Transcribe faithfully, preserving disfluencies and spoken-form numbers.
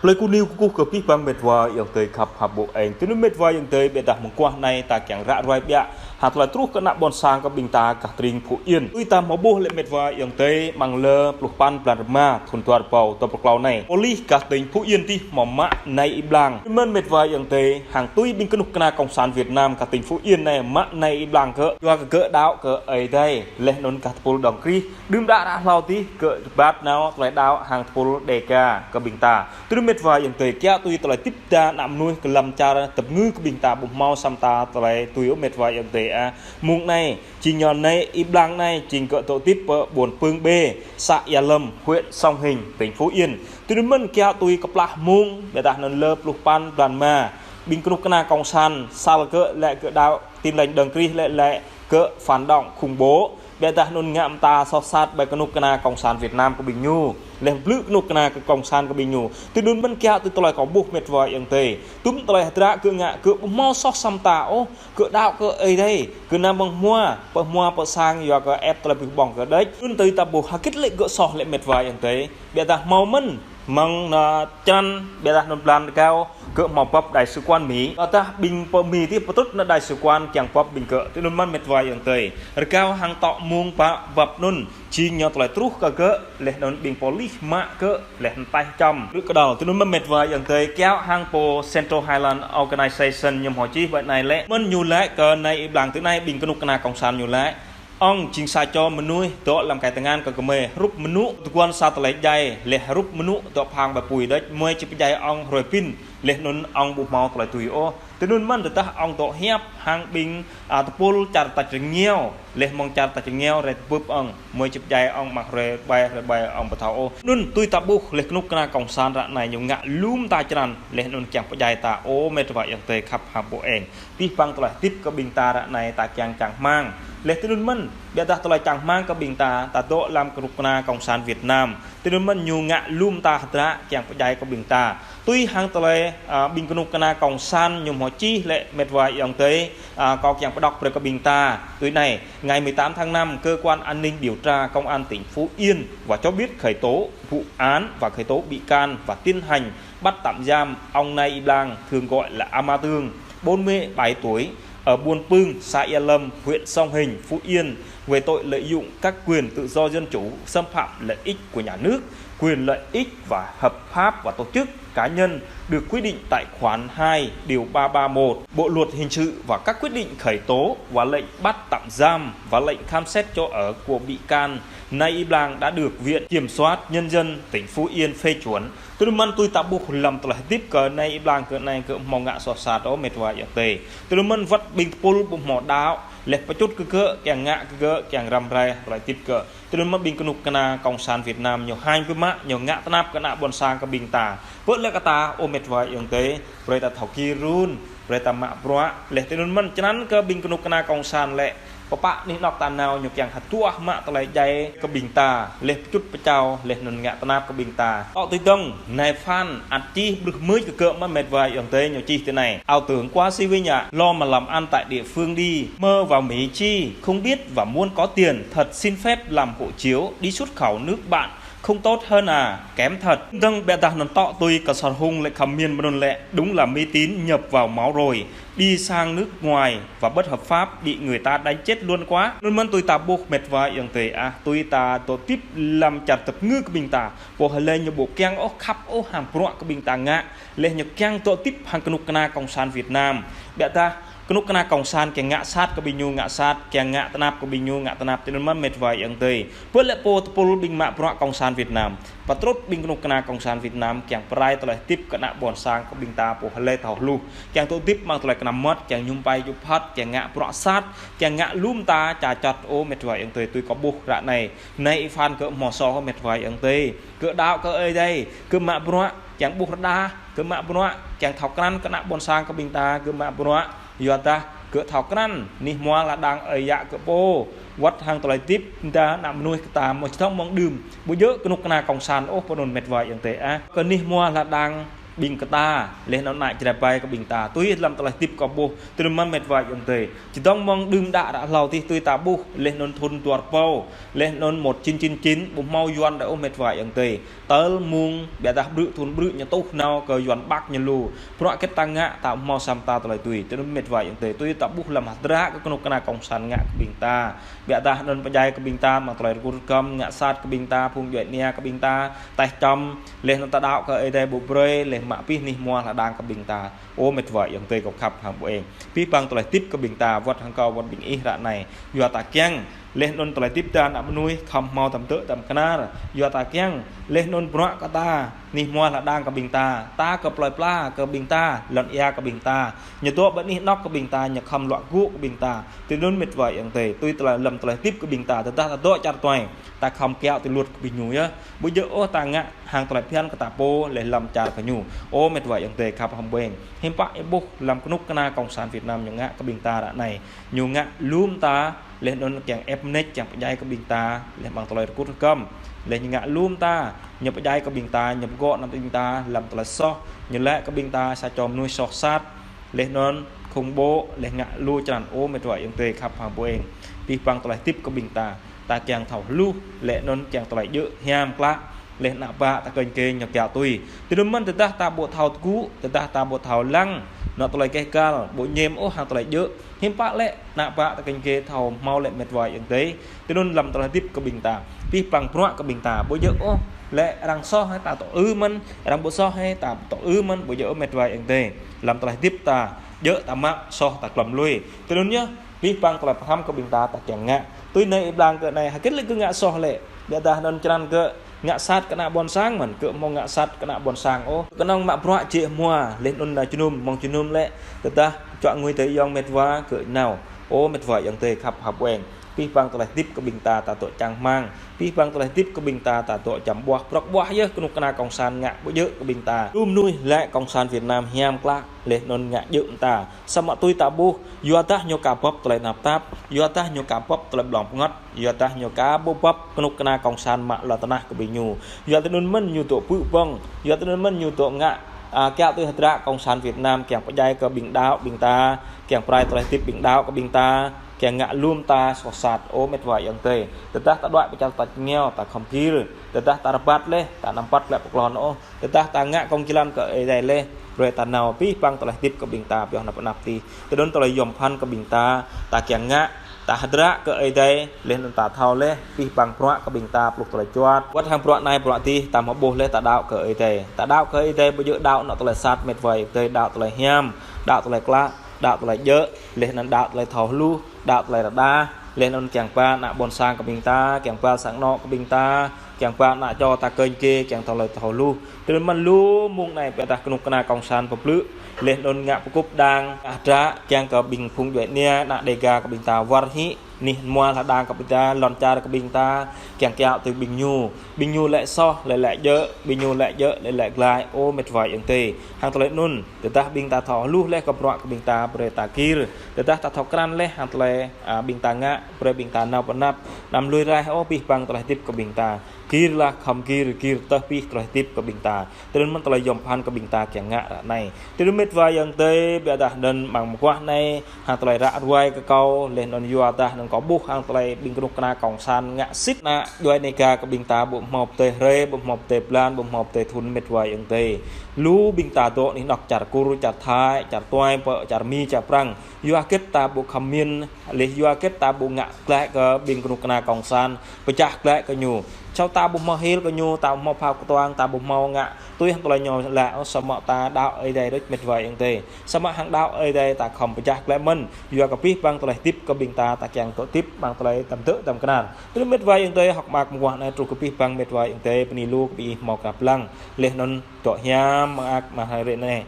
Plơi Ku Niu kơkuh kơ abih bang met wa ayŏng adơi khăp hăp ƀô̆ eng. Tui anŭn met wa ayŏng adơi, ƀiădah mơguah anai ta kiăng ră ruai ƀiă hăng tơlơi truh kơ ană ƀôn sang kơ ƀing ta gah tring Phú Yên. Tui ta hmâo ƀuh lĕ met wa ayŏng adơi, amăng lơ pluh păn blan rơma thŭn dua rơbâo dua pluh klâo anai, pôlis gah tring Phú Yên tih hmâo mă nai Y Blang. Tui anŭn met wa ayŏng adơi, hăng tui ƀing kơnuk kơna Cộng sản Việt Nam gah tring Phú Yên anai mă nai Y Blang gơ̆, yua kơ gơ̆ đaŏ kơ Ơi Adai, laih anŭn gah tơpul đŏng Krist. Đưm đă ră hlâo tih gơ̆ rơbat nao tơlơi đaŏ hăng tơpul Đêga kơ ƀing ta. Tui anŭn met wa ayŏng adơi, kiaŏ tui tơlơi hơdip ta ană mơnuih kơ lăm čar tơpơngư kơ ƀing ta ƀu hmâo săm ta tơlơi tui ôh met wa ayŏng adơi ah. Mơ̆ng anai, jing ñu nai Y Blang anai, jing gơ̆ dŏ hơdip pơ ƀôn Pưng B, xã Ia Lâm, huyện Sông Hinh, tỉnh Phú Yên. Tui anŭn mơ̆n kiaŏ tui kơplah mơ̆ng, ƀiădah anŭn lơ pluh păn blan rơma, ƀing kơnuk kơna Cộng sản, sal gơ̆ lĕ gơ̆ đaŏ Tin Lành Đấng Christ lĕ lĕ gơ̆ phản động khủng bố. Ƀiădah anŭn ngă mơta soh sat ƀơi kơnuk kơna Cộng sản Việt Nam kơ ƀing ñu. Laih blư̆ kơnuk kơna kơ Cộng sản kơ ƀing ñu. Tui anŭn mơ̆n kiaŏ tui tơlơi kâo ƀuh met wa ayŏng adơi. Tum tơlơi hơdră gơ̆ ngă, gơ̆ ƀu hmâo soh săm ta ôh, gơ̆ đaŏ kơ Ơi Adai, gơ̆ nao mơ̆ng hmua, pơ hmua pơ sang yua kơ ĕp tơlơi ƀuh ƀơ̆ng kơ đĕč. Anŭn tui ta ƀuh hơgĕt lĕ gơ̆ soh lĕ met wa ayŏng adơi. Ƀiădah hmâo mơ̆n, mơ̆ng anŭn črăn, ƀiădah anŭn blan rơgao, gơ̆ hmâo bưp đại sứ quán Mi. Ƀiădah ƀing pơ Mi tih pơtrŭt anŭn đại sứ quán kiăng bưp ƀing gơ̆. Tui anŭn mơ̆n met wa ayŏng adơi. Rơgao hăng tŏ mơ̆ng pă bưp anŭn, jing ñu tơlơi truh kơ gơ̆, laih anŭn ƀing pôlis mă gơ̆, laih anŭn taih čăm. Rư̆ kơdâo, tui anŭn mơ̆n met wa ayŏng adơi, kiaŏ hăng pô Central Highland Organization ñu hmâo čih ƀơi anai lĕ. Mơ̆n ñu laĭ kơ nai Y Blang tui anai ƀing kơnuk kơna Cộng sản ñu laĭ. Ŏng jing sa čô mơnuih dŏ lăm kai tơngan kơ gơmơi, hrup mơnŭ tơguan sa tơlơi djai, laih hrup mơnŭ dŏ phang ƀơi apui đĕč, gơmơi či pơdjai ŏng hrơi pin, laih anŭn ŏng ƀu hmâo tơlơi tui ôh. Tui anŭn mơ̆n tơdah ŏng dŏ hiăp hăng ƀing, a, tơpul čar tač rơngiao, laih mơ̆ng čar tač rơngiao rai tơbưp ŏng, gơmơi či pơdjai ŏng mơ̆ng hrơi ƀai, hrơi ƀai ŏng ƀu thâo ôh. Anŭn tui ta ƀuh laih kơnuk kơna Cộng sản ră anai ñu ngă lŏm ta črăn, laih anŭn kiăng pơdjai ta ôh met wa ayŏng adơi khăp hăp ƀô̆ eng. Abih bang tơlơi hơdip kơ ƀing ta ră anai ta kiăng čang rơmang. Laih tui anŭn mơ̆n, ƀiădah tơlơi čang rơmang kơ ƀing ta, ta dŏ lăm kơnuk kơna Cộng sản Việt Nam. Tui anŭn mơ̆n ñu ngă lŏm ta hơdră kiăng pơdjai kơ ƀing ta. Tui hăng tơlơi, a, ƀing kơnuk kơna Cộng sản ñu hmâo čih lĕ met wa ayŏng adơi, a, kâo kiăng pơđŏk brơi kơ ƀing ta. Tui anai, ngày mười tám tháng năm, cơ quan an ninh điều tra công an tỉnh Phú Yên và cho biết khởi tố vụ án và khởi tố bị can và tiến hành bắt tạm giam ông Nay Y Blang, thường gọi là Ama Tương, bốn mươi bảy tuổi, ở Buôn Pưng, xã Ia Lâm, huyện Sông Hinh, Phú Yên, về tội lợi dụng các quyền tự do dân chủ, xâm phạm lợi ích của nhà nước, quyền lợi ích và hợp pháp và tổ chức cá nhân được quy định tại khoản hai, điều ba ba một Bộ luật hình sự và các quyết định khởi tố và lệnh bắt tạm giam và lệnh khám xét chỗ ở của bị can Nay Y Blang đã được Viện Kiểm soát Nhân dân tỉnh Phú Yên phê chuẩn. Tui anŭn mơ̆n tui ta ƀuh lăm tơlơi hơdip kơ nai Y Blang kơ anai gơ̆ hmâo ngă soh sat ôh met wa ayŏng adơi. Tui anŭn mơ̆n wơ̆t ƀing tơpul ƀu hmâo đaŏ, laih pơčŭt kơ gơ̆, kiăng ngă kơ gơ̆, kiăng răm rai tơlơi hơdip gơ̆. Tui anŭn mơ̆n ƀing kơnuk kơna Cộng sản Việt Nam ñu hañ biă mă, ñu ngă tơnap kơ ană ƀôn sang kơ ƀing ta. Pơ lĕ kơ ta, ơ met wa ayŏng adơi, brơi ta thâo gir run, brơi ta mă bruă, laih tui anŭn mơ̆n črăn kơ ƀing kơnuk kơna Cộng sản lĕ. Pơpă anih anŏ ta nao ñu kiăng hơduah mă tơlơi djai kơ ƀing ta, laih pơčŭt pơčao, laih anŭn ngă tơnap kơ ƀing ta. Tŏ tui dơ̆ng, nai Phan ăt čih brưh mưč kơ gơ̆ mơ̆n met wa ayŏng adơi ñu čih tui anai. Ảo tưởng quá si vi nhỉ, lo mà làm ăn tại địa phương đi, mơ vào Mỹ chi, không biết và muốn có tiền, thật xin phép làm hộ chiếu, đi xuất khẩu nước bạn, không tốt hơn à, kém thật. Dơ̆ng ƀiădah anŭn tŏ tui kơ Sar Hung lĕ khăm miên mơnŭn lĕ, đúng là mê tín nhập vào máu rồi, đi sang nước ngoài và bất hợp pháp bị người ta đánh chết luôn quá. Anŭn mơ̆n tui ta ƀuh met wa ayŏng adơi ah, tui ta dŏ hơdip lăm čar tơpơngư kơ ƀing ta. Pô hlơi ñu ƀu kiăng ôh khăp ôh hăng bruă kơ ƀing ta ngă. Laih ñu kiăng dŏ hơdip hăng kơnuk kơna Cộng sản Việt Nam. Ƀiădah kơnuk kơna Cộng sản kiăng ngă sat kơ ƀing ñu ngă sat, kiăng ngă tơnap kơ ƀing ñu ngă tơnap, tui anŭn mơ̆n met wa ayŏng adơi. Pơ lĕ pô tơpul ƀing mă bruă Cộng sản Việt Nam. Pơtrŭt ƀing kơnuk kơna Cộng sản Việt Nam kiăng pơrai tơlơi hơdip kơ ană ƀôn sang kơ ƀing ta pô hlơi thâo hluh. Kiăng dŏ hơdip mơ̆ng tơlơi kơnăm mơmŏt, kiăng mơñum pai djŭp hăt, kiăng ngă bruă sat, kiăng ngă lŏm ta ča čăt ôh met wa ayŏng adơi tui kâo ƀuh ră anai. Nai Y Phan gơ̆ hmâo soh ôh met wa ayŏng adơi. Gơ̆ đaŏ kơ Ơi Adai, gơ̆ mă bruă, kiăng ƀuh rơđah, gơ̆ mă bruă, kiăng thâo krăn kơ ană ƀôn sang kơ ƀing ta, gơ̆ mă bruă. Yua dah gơ̆ thâo krăn, anih hmua lŏn đang ơi yă gơ̆ pô. Wơ̆t hăng tơlơi hơdip, dah ană mơnuih kơ ta mơ̆ či thâo mơ̆ng đưm. Ƀu djơ̆ kơnuk kơna Cộng sản ôh pơ anŭn met wa ayŏng adơi ah. Kơ anih hmua lŏn đang ƀing kơ ta, laih anŭn ană Jrai ƀai kơ ƀing ta. Tui lăm tơlơi hơdip kâo ƀuh, tui anŭn mơ̆n met wa ayŏng adơi. Čơdơ̆ng mơ̆ng đưm đă ră hlâo adih tui ta ƀuh, laih anŭn thun dua rơbâo, laih anŭn một chín chín chín, ƀu hmâo Yuan đơi ôh met wa ayŏng adơi. Tơl mơ̆ng, biă dah brư̆ thun brư̆ ñu tuh nao kơ Yuan Bắc ñu lu. Bruă hơget ta ngă, ta hmâo sa mơta tơlơi tui. Tui anŭn met wa ayŏng adơi, tui ta ƀuh lăm hơdră kơ kơnuk kơna kông sản ngă kơ ƀing ta. Biă dah anŭn pơdjai kơ ƀing ta, mơ̆ng tơlơi rơkut rơkăm, ngă sat kơ ƀing ta, phung djuai ania kơ ƀing ta, taih čăm, laih anŭn ta đaŏ kơ Ơi Adai ƀu brơi, laih mă abih anih hmua hơđang kơ ƀing ta. Ơ met wa ayŏng adơi kâo khăp hăng ƀu eng. Abih bang tơlơi hơdip kơ ƀing ta, wơ̆t hăng kâo wơ̆t ƀing ih ră anai. Yua ta kiăng, laih anŭn tơlơi hơdip ta ană mơnuih khŏm hmâo tơm tơ̆ tơm kơnar. Yua ta kiăng, laih anŭn bruă kơ ta, anih hmua hơđang kơ ƀing ta, ta kơ plơi pla kơ ƀing ta, lŏn ia kơ ƀing ta. Ñu dŏ ƀơi anih anŏ kơ ƀing ta, ñu khŏm luă gŭ kơ ƀing ta. Tui anŭn met wa ayŏng adơi, tui tơlơi lăm tơlơi hơdip kơ ƀing ta, tơdah ta dŏ čar tuai, ta khŏm kiaŏ tui luật kơ ƀing ñu yơh. Ƀu djơ̆ ôh ta ngă hăng tơlơi phiăn kơ ta pô, laih lăm čar kơ ñu. Ơ met wa ayŏng adơi khăp hăng ƀu eng. Hiư̆m pă ih ƀuh lăm kơnuk kơna kông sản Việt Nam ñu ngă kơ ƀing ta ră anai. Ñu ngă lŏm ta, laih anŭn kiăng ĕp mơneč, kiăng pơdjai kơ ƀing ta, laih mơ̆ng tơlơi rơkut rơkăm. Laih ñu ngă lŏm ta, ñu pơdjai kơ ƀing ta, ñu pơgŏ anăn ƀing ta, lăm tơlơi soh, ñu laĭ kơ ƀing ta sa čô mơnuih soh sat, laih anŭn khủng bố, laih ngă lu črăn. Ơ met wa ayŏng adơi khăp hăng ƀu eng. Abih bang tơlơi hơdip kơ ƀing ta, ta kiăng thâo hluh, laih anŭn kiăng tơlơi djơ̆ hiam klă, laih ană bă ta kơnh kê ñu kiaŏ tui. Tui anŭn mơ̆n tơdah ta ƀu thâo tơgŭ, tơdah ta ƀu thâo lăng, anŏ tơlơi keh kal, ƀu ñem ôh hăng tơlơi djơ̆. Hiư̆m pă lĕ, ană bă ta kơnh kê thâo hmâo lĕ met wa ayŏng adơi. Tui anŭn lăm tơlơi hơdip kơ ƀing ta. Abih bang bruă kơ ƀing ta, ƀu djơ̆ ôh. Lĕ arăng soh hĕ ta tŏ ư mơ̆n, arăng ƀu soh hĕ ta tŏ ư mơ̆n, ƀu djơ̆ ôh met wa ayŏng adơi. Lăm tơlơi hơdip ta, djơ̆ ta mă, soh ta klŏm lui. Tui anŭn yơh, abih bang tơlơi pơhrăm kơ ƀing ta, ta kiăng ngă. Tui anai ih blang kơ anai, hơget lĕ kơ ngă soh lĕ. Biă dah anŭn črăn kơ ngă sat kơ ană ƀôn sang mơ̆n, kơ hmâo ngă sat kơ ană ƀôn sang ôh. Kơnơ̆ng mă bruă jĕ hmua, laih anŭn ană jơnum, mơ̆ng jơnum lĕ, tơdah čuă ngui tơ ayŏng met wa kơ nao. Ơ met wa ayŏng adơi khăp hăng ƀu eng. Abih bang tơlơi hơdip kơ ƀing ta, ta dŏ čang rơmang. Abih bang tơlơi hơdip kơ ƀing ta, ta dŏ čăm ƀuah, prŏk ƀuah yơh kơnuk kơna kông sản ngă ƀu djơ̆ kơ ƀing ta. Lŏm mơnuih laĭ kông sản Việt Nam hiam klă, laih anŭn ngă djơ̆ mơta. Samơ̆ tui ta ƀuh, yua dah ñu ka bưp tơlơi tơnap tap, yua dah ñu ka bưp tơlơi blŏng pơngăt, yua dah ñu ka ƀu bưp kơnuk kơna kông sản mă lŏn tơnah kơ ƀing ñu. Yua tui anŭn mơ̆n ñu dŏ pơ̆ ƀơ̆ng, yua tui anŭn mơ̆n ñu dŏ ngă, a, kiaŏ tui hơdră kông sản Việt Nam kiăng pơdjai kơ ƀing đaŏ ƀing ta, kiăng pơrai tơlơi hơdip ƀing đaŏ kơ ƀing ta, kiăng ngă lŏm ta soh sat. Ơ met wa ayŏng adơi. Tơdah ta đuaĭ pơ čar tač rơngiao, ta khŏm gir. Tơdah ta rơbat laih, ta anăm păt lĕ pơklŏn ôh. Tơdah ta ngă kông jơlan kơ Ơi Adai laih, brơi ta nao abih bang tơlơi hơdip kơ ƀing ta pioh anăp anăp adih. Tui anŭn tơlơi yom pơphan kơ ƀing ta, ta kiăng ngă, ta hơdră kơ Ơi Adai, laih anŭn ta thâo laih, abih bang bruă kơ ƀing ta pluh tơlơi juăt. Wơ̆t hăng bruă anai bruă adih, ta hmâo ƀuh laih ta đaŏ kơ Ơi Adai. Ta đaŏ kơ Ơi Adai ƀu djơ̆ đaŏ anŏ tơlơi sat met wa ayŏng adơi, đaŏ tơlơi hiam, đaŏ tơlơi klă, đaŏ tơlơi djơ̆, laih anŭn đaŏ tơlơi thâo hluh, đaŏ tơlơi rơđah, laih anŭn kiăng ba ană ƀôn sang kơ ƀing ta, kiăng ba sang anŏ kơ ƀing ta, kiăng ba ană čô ta kơnh kê, kiăng tơlơi thâo hluh. Tui anŭn mơ̆n lu mơ̆ng anai biă dah kơnuk kơna kông sản pơblư̆, laih anŭn ngă pơkŭp đang, hơdră, kiăng kơ ƀing phung djuai ania, ană Đêga kơ ƀing ta wơr hĭ, anih hmua hơđang kơ ƀing ta, lŏn čar kơ ƀing ta, kiăng kiaŏ tui ƀing ñu. Ƀing ñu lĕ soh, lĕ lĕ djơ̆, ƀing ñu lĕ djơ̆, lĕ lĕ glai, ơ met wa ayŏng adơi. Hăng tơlơi anŭn, tơdah ƀing ta thâo hluh laih kơ bruă kơ ƀing ta, brơi ta gir. Tơdah ta thâo krăn laih hăng tơlơi, a, ƀing ta ngă, brơi ƀing ta nao pơ anăp, anăm lui raih ôh abih bang tơlơi hơdip kơ ƀing ta. Gir lah khŏm gir, gir tơl abih tơlơi hơdip kơ ƀing ta. Tui anŭn mơ̆n tơlơi yom pơphan kơ ƀing ta kiăng ngă ră anai. Tui anŭn met wa ayŏng adơi, biă dah anŭn mơ̆ng mơguah anai, hăng tơlơi ră ruai kơ kâo, laih anŭn yua dah anŭn kâo ƀuh hăng tơlơi ƀing kơnuk kơna kông sản ngă sĭt ană djuai Đêga kơ ƀing ta ƀu hmâo pơdơi hrơi, ƀu hmâo pơdơi blan, ƀu hmâo pơdơi thun met wa ayŏng adơi. Lu ƀing ta dŏ anih anŏ čar Kur, čar Thai, čar tuai, pơ čar Mi, čar Prăng. Yua hơget ta ƀu khăm min, laih yua hơget ta ƀu ngă glaĭ kơ ƀing kơnuk kơna kông sản, pơčah glaĭ kơ ñu. Čau ta ƀu hmâo hil kơ ñu, ta ƀu hmâo phao kơtuang, ta ƀu hmâo ngă tui hăng tơlơi ñu laĭ, ơ, samơ̆ ta đaŏ Ơi Adai đôč met wa ayŏng adơi. Samơ̆ hăng đaŏ Ơi Adai ta khŏm pơčah glaĭ mơ̆n, yua kơ abih bang tơlơi hơdip kơ ƀing ta, ta kiăng dŏ hơdip amăng tơlơi tơm tơ̆ tơm kơnar. Tui anŭn met wa ayŏng adơi, hơ̆k mơak mơguah anai truh kơ abih bang met wa ayŏng adơi, bơni lu kơ abih mơ̆ng krăp lăng. Laih anŭn dŏ hiam, mơak mơhai rĕ anai.